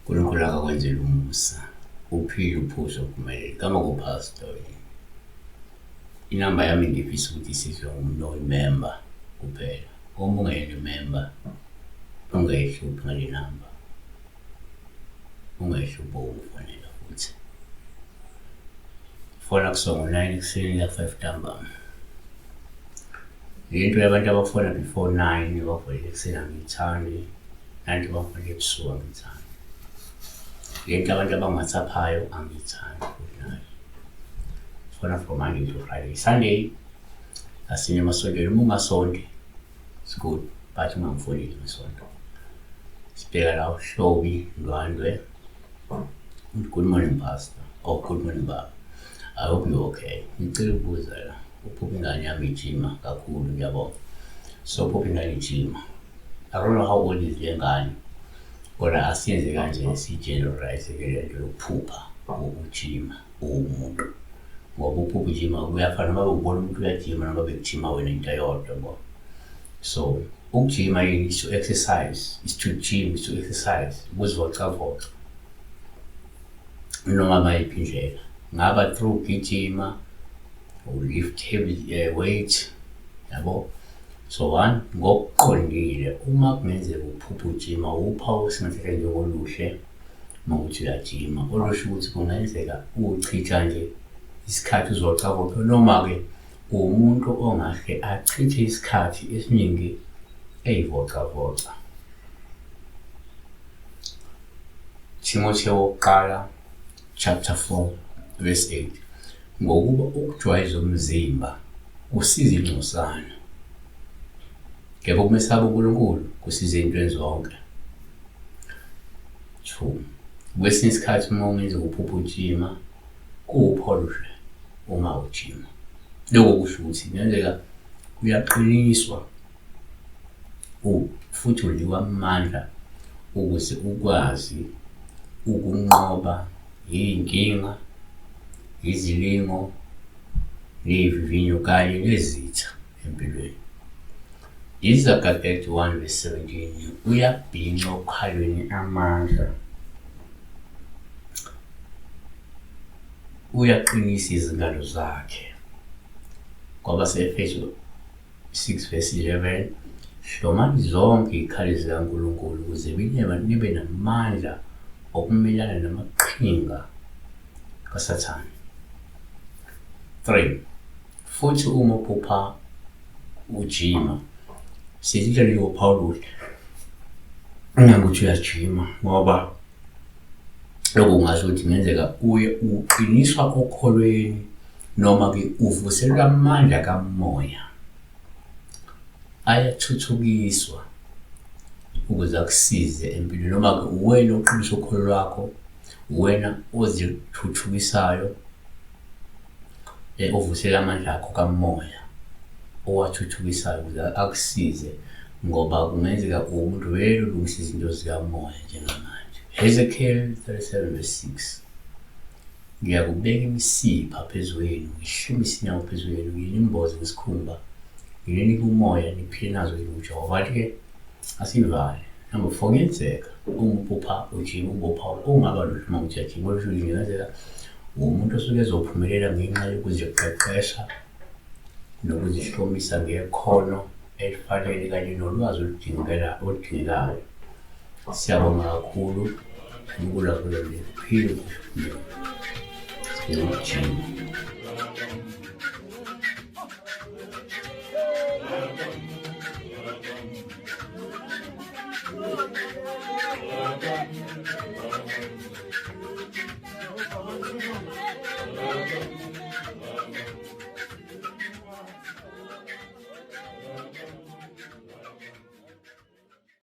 UNkulunkulu akakwenzele umusa, uphile uphuze uphumelele. Kama kuPastor yini. Inamba yami ngifisa ukuthi isizwe ngumuntu oyimemba kuphela. Uma ungeyona imemba, ungayihluphi ngale namba. Ungayihluphi ukungifonela futhi. Fona kusuka ngo-9 ekuseni kuya ku-5 ntambama. Le nto yabantu abafona before 9 bafonela ekuseni angiyithandi, nanto abafonela ebusuku angiyithandi. Le nto abantu abangi-WhatsApp-ayo angiyithandi futhi nayo. Fona from Monday to Friday. Sunday asinye emasontweni, uma ungasonti it's good but ungangifoneli ngesonto. Sibheka la uHlobi Ndwandwe. Good morning Pastor. Oh, good morning baba. I hope you're okay. Ngicela ukubuza la. Uphupha ingane yami ijima kakhulu, ngiyabonga. So uphupha ingane ijima. I don't know how old is le ngane. Kodwa asiyenze kanje, si-generalize ke le nto yokuphupha ukujima uwumuntu. Ngoba uphupha ujima kuyafana noma ubona umuntu uyajima noma bekujima wena, into eyodwa bo. So ukujima is to exercise, is to gym, is to exercise, ukuzivocavoca. Noma ngayiphi indlela. Ngaba through gijima, lift heavy weight, yabo. So one, ngokuqondile uma kungenzeka uphupha ujima, uphawu esingathatha njengoluhle uma kuthi uyajima, olusho ukuthi kungenzeka uchitha nje isikhathi uzivocavoca, noma-ke uwumuntu ongahle achithe isikhathi esiningi eyivocavoca. Timotheo wokuqala chapter 4 verse 8, ngokuba ukujwayeza umzimba kusiza ingcosana, kepha ukumesaba uNkulunkulu kusiza ey'ntweni zonke. 2, kwesinye isikhathi uma ungenzeka uphupha ujima, kuwuphawu oluhle uma ujima. Lokho kusho ukuthi kungenzeka uyaqiniswa futhi unikwa amandla ukuze ukwazi ukunqoba iy'nkinga, izilingo, ney'vivinyo kanye nezitha empilweni. Izaga 31 verse 17, uyabhinca okhalweni amandla, uyaqinisa izingalo zakhe. Kwabase-Efesu 6 verse 11, hlomani zonke iy'khali zikaNkulunkulu ukuze nibe namandla okumelana namaqhinga kaSathane. 3, futhi uma uphupha ujima, sithi indlela yophawu oluhle ngangokuthi uyajima, ngoba lokho kungasho ukuthi kungenzeka uye uqiniswa okholweni noma-ke uvuselelwa amandla kamoya ayathuthukiswa ukuze akusize empilweni, noma-ke uwena oqinisa ukholo lwakho, uwena ozithuthukisayo, ovusela amandla akho kamoya owathuthukisayo ukuze akusize, ngoba kungenzeka uwumuntu vele ulungisa izinto zikamoya njengamanje. Hezekiel 37 verse 6, ngiyakubeka imisipha phezu kwenu, ngihlumise inyawo phezu kwenu, nginimboze ngesikhumba, ngininike umoya, niphile nazo uJehova. Kanti-ke asivale. Number 4, kuyenzeka uma uphupha ujima ubopha ungaba luhle uma uthi uyajima, olusho ukuthi kungenzeka umuntu osuke ezophumelela ngenxa yokuziqeqesha nokuzihlomisa ngekhono elifanele kanye nolwazi oludingekayo. Siyabonga kakhulu ukulapho phile. Sibheke ukujima.